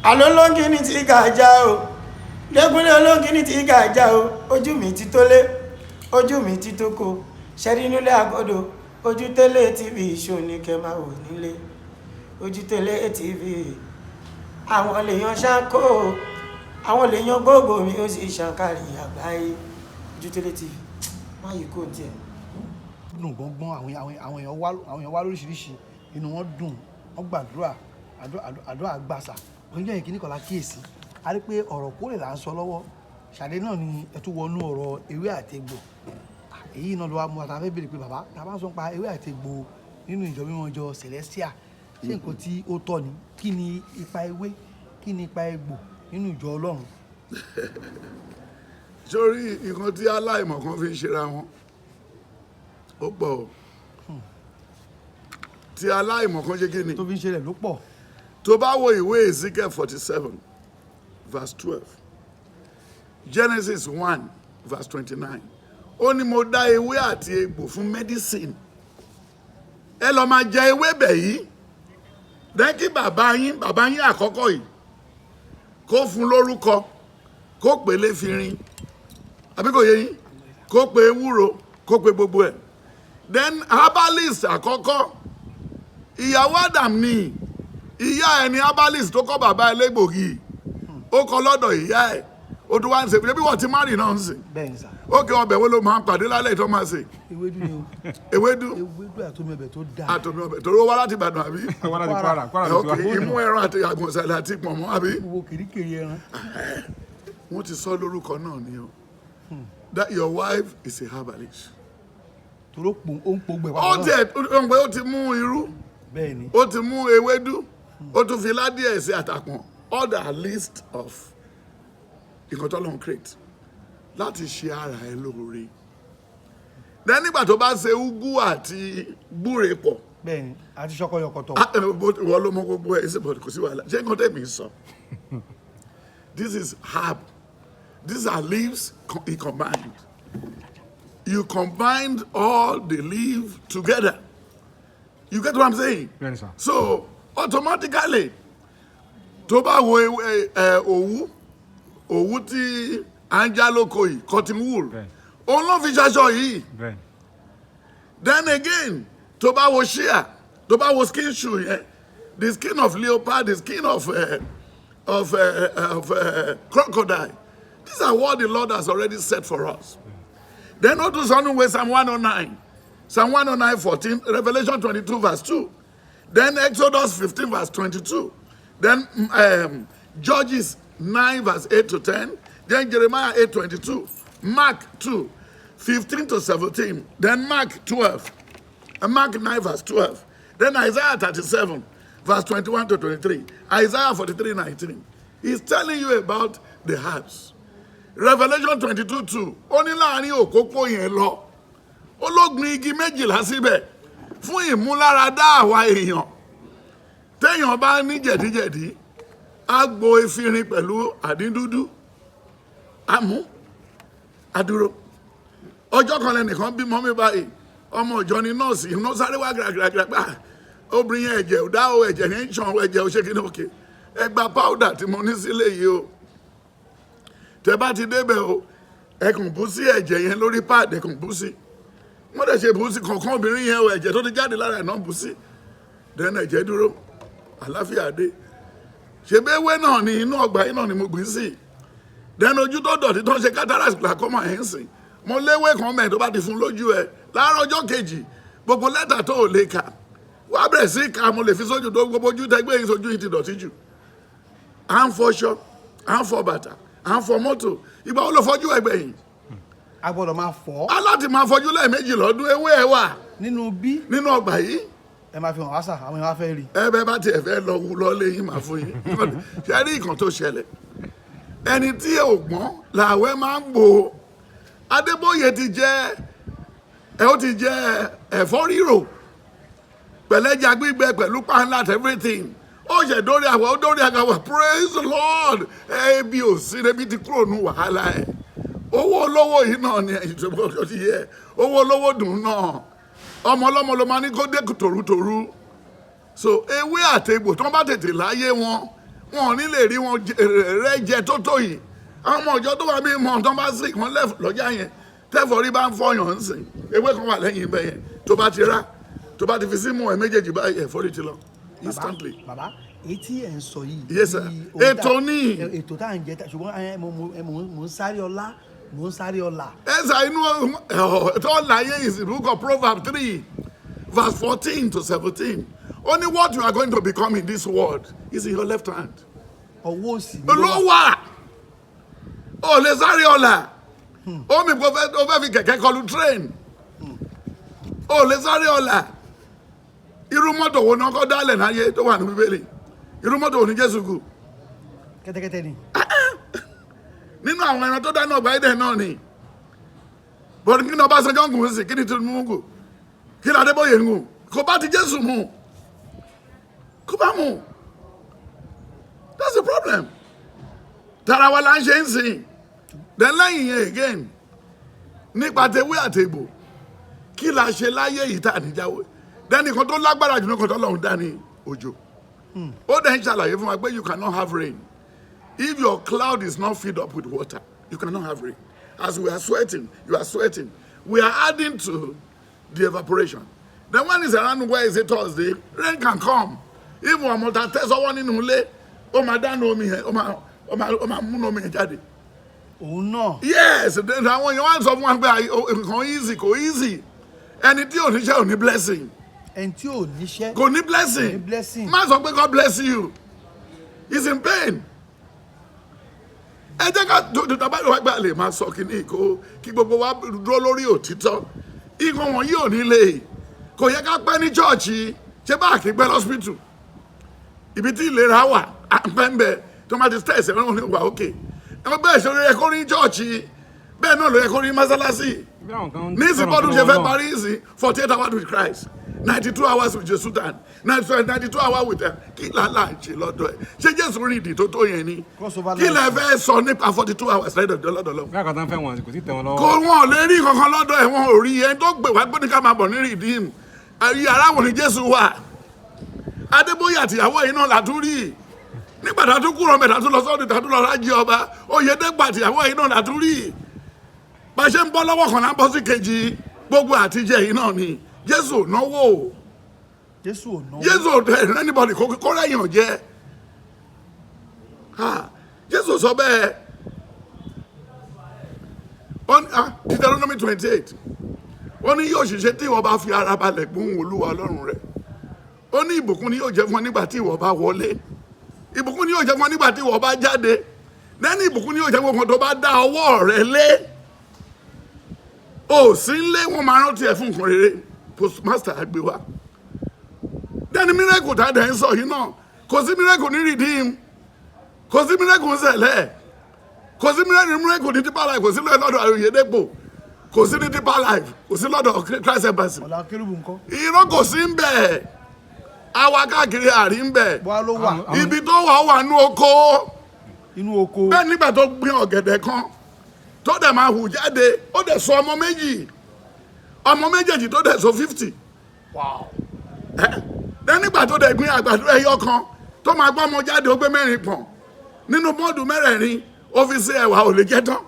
Àlọ́ olóńgìní tí gàjà o, Dẹ́kunlé, olóńgìní tí gàjà o. Ojú mi ti tó lé, ojú mi ti tó ko ṣẹ́rí nílé àgọ́dọ̀. Ojútẹ́lẹ̀ TV show ní kẹ́ máa wò nílé. Ojútẹ́lẹ̀ TV, àwọn lèèyàn ṣáko, àwọn lèèyàn gbogbo mi, ó sì ṣàǹkárí àgbáyé. Ojútẹ́lẹ̀ TV, má yìí kò tiẹ̀. Dùn gbọ́ngbọ́n. Àwọn èèyàn wá, àwọn èèyàn wá lóríṣiríṣi, inú wọn dùn, wọ́n gbàdúrà, àdúrà gbàsà. Oúnjẹ yìí kìíní kan la kíyèsí, a rí pé ọ̀rọ̀ kórè là ń sọ lọ́wọ́. Ṣàdé náà ni ẹ tún wọnú ọ̀rọ̀ ewé àti egbò. Èyí náà ló wá mú àtàfẹ́ béèrè pé, bàbá, tá a bá ń sọ pa ewé àti egbò nínú ìjọ mímọ́, ìjọ Celestial, ṣé nǹkan tí ó tọ́ ni? Kí ni ipa ewé, kí ni ipa egbò nínú ìjọ Ọlọ́run? Sórí nǹkan tí aláìmọ̀ kan fi ń ṣera wọn, ó pọ̀ o. Tí aláìmọ̀ kan ṣe kí ni? Tó fi ń ṣe rẹ̀ ló pọ̀. Tó bá wo ìwé Ezekiel 47 verse 12, Genesis 1 verse 29, ó ní, "Mo dá ewé àti egbò fún medicine. Ẹ lọ máa jẹ ewé bẹ̀ yìí." Then kí bàbá yín, bàbá yín àkọ́kọ́ yìí, kó fún lórúkọ, kó pè léfinrin, àbí kò yé yín? Kó pe ewúro, kó pe gbogbo ẹ̀. Then herbalist àkọ́kọ́, ìyàwó Adam ni. Ìyá ẹ̀ ni herbalist tó kọ́ bàbá ẹlẹ́gbògi. Ó kọ́ lọ́dọ̀ ìyá ẹ̀, ó tún wá ń ṣe bí wọ́n ti marry náà ń sìn. Bẹ́ẹ̀ ni sà. Ó kí ọbẹ̀ wo ló máa ń pàdé lálẹ́ ìtọ́ máa ṣe? Ewédú ni o. Ewédú. Ewédú àtomi ọbẹ̀ tó dáa. Àtòmí ọbẹ̀ torí ó wá láti Ìbàdàn, àbí? Wá láti Kwara, Kwara ló ti Ok. wá. Imú ẹran àti àgbọ̀nsẹ̀lẹ̀ àti pọ̀nmọ́, àbí? Gbogbo kìríkìrí ẹran. Wọ́n ti sọ lórúkọ náà ni o, that your wife is a herbalist. Toró pò ó ń po gbẹ̀. Ó tiẹ̀ ó ń pẹ́, ó ti mú irú. Bẹ́ẹ̀ ni. Ó ti mú ewédú, ó tún fi ládìẹ̀ sí àtàpọ̀n, all the list of nǹkan tó lọ́n create láti ṣe ara ẹ lóore. Then nígbà tó bá ṣe úgú àti gbúre pọ̀, Bẹ́ẹ̀ ni, àti ṣọkọyọkọtọ. Ah, ìwọ ló mọ gbogbo ẹ̀ ṣe, but kò sí wàhálà. Ṣé nǹkan tẹ̀mí sọ, this is herb, these are leaves he combined. You combined all the leaves together. You get what I'm saying? Bẹ́ẹ̀ni sir. So automatically, tó bá wo òwú, òwú tí à ń já lóko yìí, cotton wool, òun ló fi ṣaṣọ yìí. Then again, tó bá wo sheer, tó bá wo skin shoe yẹn, the skin of leopard, the skin of crocodile, these are what the Lord has already set for us. Then ó tún sọ nínú ìwé Psalm 109, Psalm 109:14, Revelation 22 verse 2, then Exodus 15 verse 22, then Judges 9 verse 8 to 10, then Jeremiah 8:22, Mark 2:15 to 17, then Mark 12 and Mark 9 verse 12, then Isaiah 37 verse 21 to 23, Isaiah 43:19. He's telling you about the herbs. Revelation 22:2, ó ní láàrin òkókó yẹn lọ, ó ló gbin igi 12 síbẹ̀ fún ìmúláradá àwa èèyàn. Téèyàn bá ní jẹ̀díjẹ̀dí, á gbo efinrin pẹ̀lú àdíndúdú, àmú àdúró. Ọjọ́ kan lẹ́nìkan bímọ mi báyìí, ọmọ ìjọ ni, nọ́ọ̀sì iná sáré wá gàràgàrà gbà. Obìnrin yẹn, ẹ̀jẹ̀ ò dá o, ẹ̀jẹ̀ yẹn ń ṣàn, ẹ̀jẹ̀ ò ṣe kí ni. Òkè, ẹ gba powder tí mo ní sílé yìí o. Tẹ bá ti débẹ̀ o, ẹ kàn bú sí ẹ̀jẹ̀ yẹn lórí pad, ẹ kàn bú sí. Wọ́n dẹ̀ ṣe bú sí kankan obìnrin yẹn o, ẹ̀jẹ̀ tó ti jáde lára ẹ̀ náà bú sí, then ẹ̀jẹ̀ dúró, àláfíà dé. Ṣebí ewé náà ni, inú ọgbà yìí náà ni mo gbìn sí. Then ojú tó dọ̀tí, tó ń ṣe cataract, glaucoma ẹ̀ ń sìn, mo léwé kan mẹ́rin, tó bá ti fún lójú ẹ láàárọ̀ ọjọ́ kejì, gbogbo lẹ́tà tó ò lè kà, wàá bẹ̀rẹ̀ sí ka. Mo lè fi sójú tó gbogbo ojú tẹgbẹ́ yìí, sójú yìí ti dọ̀tí jù. À ń fọṣọ, à ń fọ bàtà, à ń fọ mọ́tò, ìgbà wo ló fọjú ẹgbẹ́ yìí? A gbọ́dọ̀ máa fọ̀. Á láti máa fọjú lẹ́ẹ̀mejì lọ́dún. Ewé ẹ̀ wà Nínú bí nínú ọgbà yìí. Ẹ máa fi hàn wá sà, àwọn èèyàn wá fẹ́ rí. Ẹ bẹ́ẹ̀ bá tiẹ̀ fẹ́ lọ wú lọ́lé yín, máa fún yín. Ṣe rí nǹkan tó ṣẹlẹ̀? Ẹni tí ò gbọ́n làwẹ̀ máa ń gbò. Adébóyè ti jẹ́ ẹ, ó ti jẹ́ ẹ̀fọ́ rírò pẹ̀lẹ́jà gbígbẹ pẹ̀lú panla and everything. Ó ṣe dórí àwọ̀, ó dórí àgàwọ̀, "Praise the Lord." Ebi ò sí, ebi ti kúrò ní wàhálà ẹ̀. Owó olówó yìí náà ni ìjọba ti yẹ. Owó olówó dùn náà, ọmọ ọlọ́mọ ló máa ní kó dé tòrútòrú. So ewé àtegbò tí wọ́n bá tètè láyé wọn, Wọn ò ní lè rí wọn rẹ́ jẹ tó tó yìí. Àwọn ọmọ ìjọ tó wà bí mọ̀ tán bá sì kan lẹ́f lọ́jà yẹn, tẹ́fọ̀rí bá ń fọyàn ń sìn, ewé kan wà lẹ́yìn ibẹ̀ yẹn, tó bá ti rá, tó bá ti fi símú ẹ̀ méjèèjì báyìí, ẹ̀fọ́rí ti lọ instantly. Bàbá, èyí tí ẹ̀ ń sọ yìí. Yes, sir. Bí ohun Ètò ní. Ètò tá à ń jẹ ṣùgbọ́n mò ń sáré ọlá, mò ń sáré ọlà. Ẹsà inú tó láyé is the book of Proverbs 3 verse 14 to 17. Only what you are going to become in this world is in your left hand. Ọwọ́ òsì mi ló Ló wà. O lè sáré ọ̀la. Ó mi kò fẹ́, ó fẹ́ fi kẹ̀kẹ́ kọlu train. O lè sáré ọ̀la. Irú mọ́tò wo ni wọ́n kọ́ dálẹ̀ láyé tó wà ní Bíbélì? Irú mọ́tò wo ni Jésù gùn? Kẹ́tẹ́kẹ́tẹ́ ni. Nínú àwọn ẹran tó dáná ọgbà ẹdẹ náà ni bọ́dún. Kí ni Ọbásanjọ́ ń gùn sí? Kí ni Tinubu ń gùn? Kí ni Adébóyè ń gùn? Kò bá ti Jésù mu, kò bá mu. That's the problem. Tara wa la ń ṣe ń sìn. Then lẹ́yìn yẹn again, nípa tewé àtẹ̀gbò, kí la ṣe láyé yìí tá à ní jáwé dẹ́nì kan tó lágbára jù ní kan tó lọ́hùn dání òjò? Ó dẹ̀ ń ṣàlàyé fún wa pé you cannot have rain if your cloud is not filled up with water. You cannot have rain. As we are sweating, you are sweating. We are adding to the evaporation. Then when it's around Wednesday, Thursday, rain can come. If wọn mọ ta tẹ́sọ́wọ́ nínú ilé, ó máa dáná omi yẹn, ó máa múná omi yẹn jáde. Òun náà. Yes, then àwọn èèyàn wá ń sọ fún wa pé nǹkan easy, kò easy. Ẹni tí ò níṣẹ́ ò ní blessing. Ẹni tí ò níṣẹ́. Kò ní blessing. Kò ní blessing. Má sọ pé God bless you. He's in pain. Ẹ jẹ́ ká tó tó bá wà gbà lè máa sọ kíní kó kí gbogbo wa dúró lórí òtítọ́. Nǹkan wọ̀nyí ò ní lè kò yẹ ká pẹ́ ní chọ́ọ̀chì. Ṣé bá kí pẹ́ lọ́sípítù, ibi tí ìlera wà, à ń pẹ́ ń bẹ̀ tó máa ti stress ẹ̀rọ ní wà òkè ẹ̀ bẹ́ẹ̀. Ṣe ló yẹ kó rí chọ́ọ̀chì, bẹ́ẹ̀ náà ló yẹ kó rí mọ́sálásì. Bí àwọn kan ń Ní ìsìn sọ̀rọ̀ bọ́dún ṣe fẹ́ lọ́wọ́. parí ìsìn, 48 hours with Christ, 92 hours with Jesu, tan 92 hours with ẹ. Kí làálàá ń ṣe lọ́dọ̀ ẹ̀? Ṣé Jésù rìn ìdí tó tó yẹn ni? Crossover Kí lẹ life. fẹ́ sọ nípa 42 hours lọ́dọ̀ lọ́dọ̀ lọ́wọ́? Bí àwọn kan tán fẹ́ wọn kò sí tẹ̀ wọn lọ́wọ́. Kò wọn ò lè rí kankan lọ́dọ̀ ẹ̀. Wọn ò rí ẹni tó gbè wá gbóni ká máa bọ̀ ní Redeem. Yàrá wọn ni Jésù wà? Adébóyè àtìyàwó yìí náà látún rí nígbà tá a tún kúrò mẹ́ta, tún lọ sọ́dún, tá a tún lọ rájí ọba Oyèdèpọ̀ àtìyàwó yìí náà látún rí. Bá a ṣe ń bọ́ lọ́wọ́ kan náà bọ́ sí kejì, gbogbo àtijọ́ yìí náà ni. Jésù ò náwó. Jésù ò náwó. Jésù ò tẹ̀ anybody kó rẹ̀yàn jẹ́. Ha, Jésù sọ bẹ́ẹ̀. Ó ní Deuteronomy 28, ó ní yóò ṣiṣẹ́ tí ìwọ bá fi ara balẹ̀ gbóhùn Olúwa Ọlọ́run rẹ̀. Ó ní ìbùkún ni yóò jẹ́ fún ọ nígbà tí ìwọ bá wọlé, ìbùkún ni yóò jẹ́ fún ọ nígbà tí ìwọ bá jáde, lẹ́ni ìbùkún ni yóò jẹ́ fún ọ tó bá dá ọwọ́ rẹ lé. Ò sí ń lé, wọn máa rántí ẹ fún nǹkan rere. Postmaster àgbè wa dẹ́ni miracle tá a dẹ̀ ń sọ yìí náà, kò sí miracle ní Redeem, kò sí miracle ń sẹ̀lẹ̀, kò sí miracle ní Deeper Life, kò sí lọ́dọ̀ Oyèdèpọ̀, kò sí ní Deeper Life, kò sí lọ́dọ̀ Christ Embassy. Ọ̀là kérúbù ńkọ́? Irọ́, kò sí ń bẹ̀. Àwa káàkiri àrí ń bẹ̀. Bọ́lá ló wà? Ibi tó wà, ó wà nú oko. Inú oko. Bẹ́ẹ̀ nígbà tó gbin ọ̀gẹ̀dẹ̀ kan tó dẹ̀ máa hù jáde, ó dẹ̀ sọ ọmọ méjì, ọmọ méjèèjì tó dẹ̀ sọ 50. Then nígbà tó dẹ̀ gbin àgbàdo ẹyọ kan tó máa gbọ́ ọmọ jáde, ó gbé mẹ́rin pọ̀n nínú bọ́ọ̀dù mẹ́rẹ̀ẹ̀rin, ó fi sí ẹ̀wà, ò lè jẹ́ tán.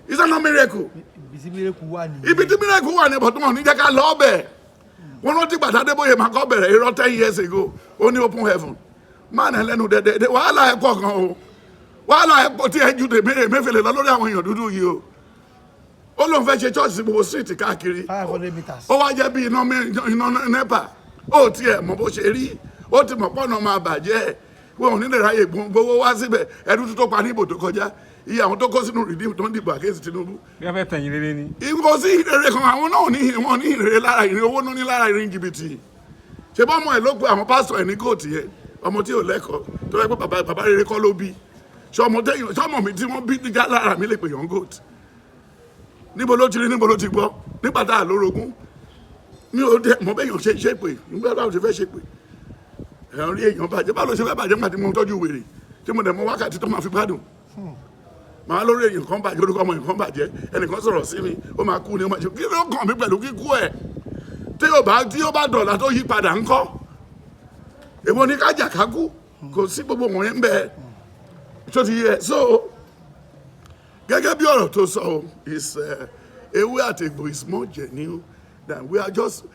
Is that not miracle? Ibi tí miracle wà nìyẹn. Ibi tí miracle wà ní bọ̀tún, wọn ò ní jẹ́ ká lọ ọbẹ̀. Wọn rántí gbàtà Adébóyè máa kọ́ bẹ̀rẹ̀ irọ́ 10 years ago, ó ní open heaven máa nà lẹ́nu dẹ́dẹ́. Wàhálà ẹ̀ pọ̀ gan o, wàhálà ẹ̀ pọ̀ tí ẹ ju tèmi Emefiele lọ lórí àwọn èèyàn dúdú yìí o. Ó lóun fẹ́ ṣe church sí gbogbo street káàkiri. 500 meters. Ó wá jẹ́ bí iná iná NEPA. Ó tiẹ̀ mọ̀ bó ṣe rí, ó ti mọ̀ pọ́nà máa bàjẹ́, wọn ò ní lè ráyè gbowó wá síbẹ̀. Ẹdún tó pa ní ìbò tó kọjá, iye àwọn tó kó sínú Redeem tó ń dìbò àkéésì Tinubu. Bí wọ́n fẹ́ tẹ̀yìn rere ni. Ìkó sí ìrere kan, àwọn náà ní wọn ní ìrere lára, ìrìn owó náà ní lára, ìrìn jìbìtì. Ṣe bá ọmọ ẹ ló pe àwọn pásítọ̀ ẹ̀ ní kóòtù yẹn, ọmọ tí ò lẹ́kọ̀ọ́ tó yẹ pé bàbá bàbá rere kọ́ ló bí. Ṣé ọmọ tẹ́yìn, ṣé ọmọ mi tí wọ́n bí níjà lára mi lè pè yàn kóòtù? Níbo ló ti rí? Níbo ló ti gbọ́? Nígbà tá a lórogún mi ò dẹ mọ bẹ́yàn ṣe ṣe pé nígbà táwọn ṣe fẹ́ ṣe pé ẹ̀rọ rí èèyàn bàjẹ́. Báwo ló ṣe fẹ́ bàjẹ́ nígbà tí mo tọ́jú wèrè, tí mo dẹ̀ mọ wákàtí tó máa fi gbádùn? Màá lórí èèyàn kan bàjẹ́, orúkọ ọmọ èèyàn kan bàjẹ́, ẹnìkan sọ̀rọ̀ sí mi, ó máa kú ni, ó máa ṣe. Kí ló kàn mí pẹ̀lú kíkú ẹ̀? Tí yóò bá dọ̀là tó yí padà ńkọ́? Èwo ni kájà kákú? Kò sí gbogbo wọ̀nyẹn ń bẹ. Tó ti yẹ. So gẹ́gẹ́ bí ọ̀rọ̀ tó sọ o, is ewé àti egbò is more genuine than we are just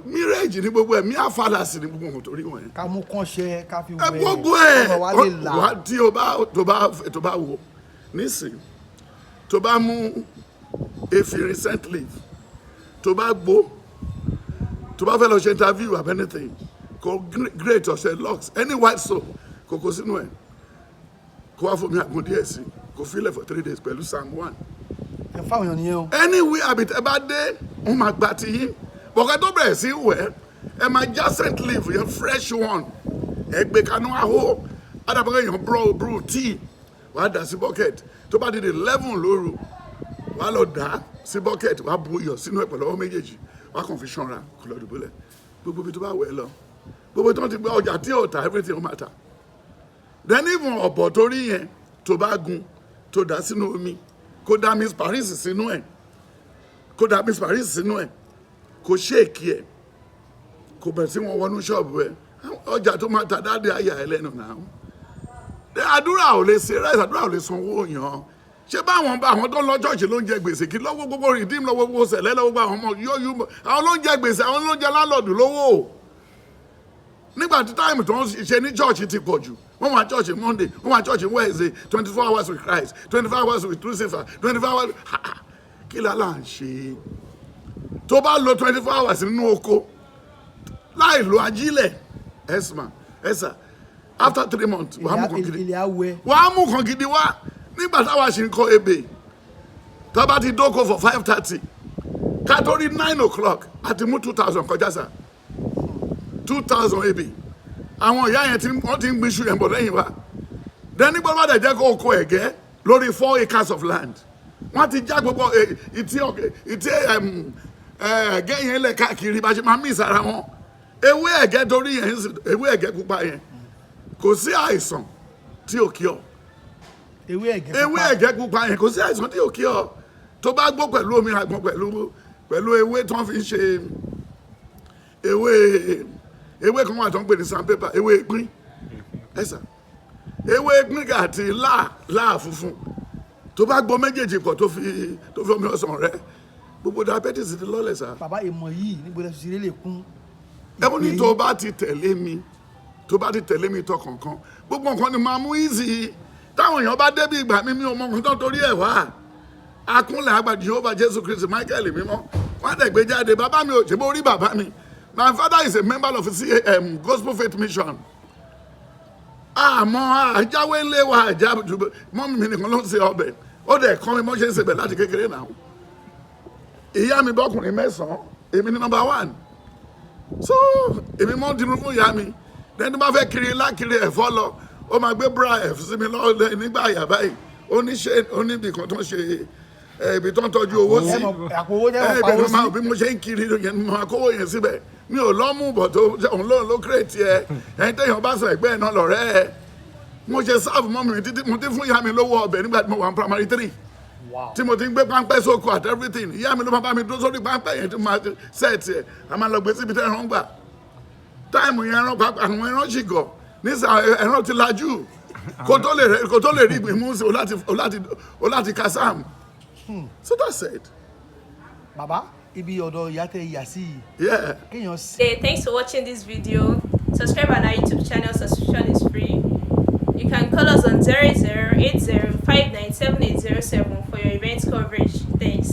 mirage ní gbogbo ẹ̀, mere fallacy ní gbogbo ohun tó rí wọ̀nyẹn. Ká mú kán ṣe, ká fi Ẹ wẹ̀, gbogbo ẹ ọ̀nà wa lè là. Wá tí o bá tó bá wò nísìn, tó bá mú efinrin, scent leaf, tó bá gbó, tó bá fẹ́ lọ ṣe interview or anything, kò great ọṣẹ Lux, any white soap, kò kó sínú ẹ̀, kó wá fomi àgbọn díẹ̀ sí, kó filẹ̀ for 3 days pẹ̀lú Psalm 1. Ẹ fáwọn èèyàn nìyẹn o. Anywhere àbí tẹ bá dé, wọ́n máa gba ti yín bọ̀kẹ́. Tó bẹ̀rẹ̀ sí wẹ̀, ẹ máa já scent leaf yẹn, fresh one, ẹ gbé kanú ahó adàbọ̀kẹ́ yẹn, brew tea, wàá dà sí bucket. Tó bá di 11 lóru, wàá lọ dà sí bucket, wàá bu iyọ̀ sínú ẹ̀ pẹ̀lú ọwọ́ méjèèjì, wàá kàn fi ṣanra, kó lọ dùbúlẹ̀. Gbogbo ibi tó bá wẹ̀ lọ, gbogbo tí wọ́n ti gbé ọjà tí ò ta, everything ó máa ta. Then even ọ̀bọ̀ tó rí yẹn, tó bá gun, tó dà sínú omi, kó dà Miss Paris sínú ẹ̀, kó dà Miss Paris sínú ẹ̀, kó shake ẹ̀, kó bẹ̀rẹ̀ sí wọn wọnú ṣọ́ọ̀bù ẹ̀, ọjà tó máa ta dáadé àyà ẹ lẹ́nu náà. Àdúrà ò lè ṣe rice, àdúrà ò lè sanwó yàn. Ṣé báwọn bá àwọn tó ń lọ ṣọ́ọ̀ṣì ló ń jẹ gbèsè kí lọ́wọ́ gbogbo Redeem, lọ́wọ́ gbogbo sẹ̀lẹ̀, lọ́wọ́ gbogbo àwọn ọmọ yóyú, àwọn ló ń jẹ gbèsè, àwọn ló ń jẹ landlord lówó. Nígbà tí time tó ń ṣe ní church ti pọ̀ jù, wọ́n wá church Monday, wọ́n wá church Wednesday, 24 hours with Christ, 24 hours with Lucifer, 24 hours. Kí la là ń ṣe? Tó bá lo 24 hours nínú oko láì lo ajílẹ̀, ẹ̀sìmà ẹ̀sà, after 3 months, wàá mú kan gidi. Ilẹ̀ awẹ. Wàá mú kan gidi wá. Nígbà táwa ṣe ń kọ ebè, tá bá ti dóko for 5:30, ká tó rí 9 o'clock, àti mú 2,000 kọjá sà, 2,000 ebè. Àwọn ìyá yẹn tí wọ́n ti ń gbin iṣu yẹn bọ̀ lẹ́yìn wa. Then nígbà bá dẹ̀ jẹ́ kó oko ẹ̀gẹ́ lórí 4 acres of land, wọ́n ti já gbogbo ìtí ìtí ẹ̀gẹ́ yẹn lẹ̀ káàkiri, bá ṣe máa mí ìsara wọn. Ewé ẹ̀gẹ́ torí yẹn, ewé ẹ̀gẹ́ pupa yẹn, kò sí àìsàn tí ò kí ọ. Ewé ẹ̀gẹ́ Ewé pupa. Ẹ̀gẹ́ pupa yẹn, kò sí àìsàn tí ò kí ọ. Tó bá gbó pẹ̀lú omi àgbọn, pẹ̀lú ewé tí wọ́n fi ń ṣe ewé kan wà tó ń pè ní sandpaper, ewé ìpín ẹ̀sà, ewé ìpín àti láà funfun, tó bá gbó méjèèjì pọ̀, tó fi omi ọsàn rẹ, gbogbo diabetes ti lọ́lẹ̀ sá. Bàbá, ìmọ̀ yìí, níbo lẹ fi lè kún? Ẹ̀wọ̀n ní tó bá ti tẹ̀lé mi, tó bá ti tẹ̀lé mi tọkànkan, gbogbo nǹkan ni máa mú easy. Táwọn èèyàn bá débi ìgbà mi, mi ò mọ nǹkan tó torí ẹ̀ wá akúnlẹ̀ àgbà Jehovah, Jésù Kristi, Michael mímọ́, wọ́n á dẹ̀ gbé jáde. Bàbá mi ò ṣe bó rí bàbá mi. My father is a member of CAM, Gospel Faith Mission. Àmọ́ àjáwé ńlé wa, àjá mọ́mí mi nìkan ló ń ṣe ọbẹ̀. Ó dẹ̀ kọ́ mi mọ́ ṣe ń ṣe bẹ̀ láti kékeré náà. Ìyá mi bọ́kùnrin mẹ́sàn-án, èmi ní number one. So èmi mọ́ dirun fún ìyá mi. Lẹ́ni tó bá fẹ́ kiri lákiri ẹ̀fọ́ lọ, ó máa gbé bra ẹ̀fọ́ sí mi lọ́wọ́ nígbà àyà báyìí. Ó ní ṣe ó ní ibì kan tó ń ṣe ibi tó ń tọ́jú owó sí. Ẹ mọ̀, àpò owó jẹ́ ẹ mọ̀ ibẹ̀ pawó ló máa sí. bí mo ṣe ń kiri yẹn, mo máa kówó yẹn síbẹ̀. Mi ò lọ́mú bọ̀ tó òun ló kírètì ẹ. Ẹni téèyàn bá sọ ẹgbẹ́ ẹ̀ náà lọ̀rẹ́ ẹ. Mo ṣe serve mọ́ mi títí mo ti fún ìyá mi lówó ọbẹ̀ nígbà tí mo wà ní primary three, tí mo ti ń gbé páńpẹ́ sóko at everything. Ìyá mi ló máa bá mi dúró sórí páńpẹ́ yẹn tí mo máa set ẹ̀, a máa lọ gbé síbi tẹ́ ẹran gbà. Time yẹn, ẹran pápá, àwọn ẹran sì gọ̀ nísà, ẹran ti lajú. Kó tó lè rí ìgbín mú sí, o láti ka sam. So that's it. Bàbá, ibi ọ̀dọ̀ ìyá tẹ ìyà sí yìí, kéèyàn sí. Hey, thanks for watching this video. Subscribe on our YouTube channel, subscription is free. You can call us on 0080 for your event coverage. Thanks.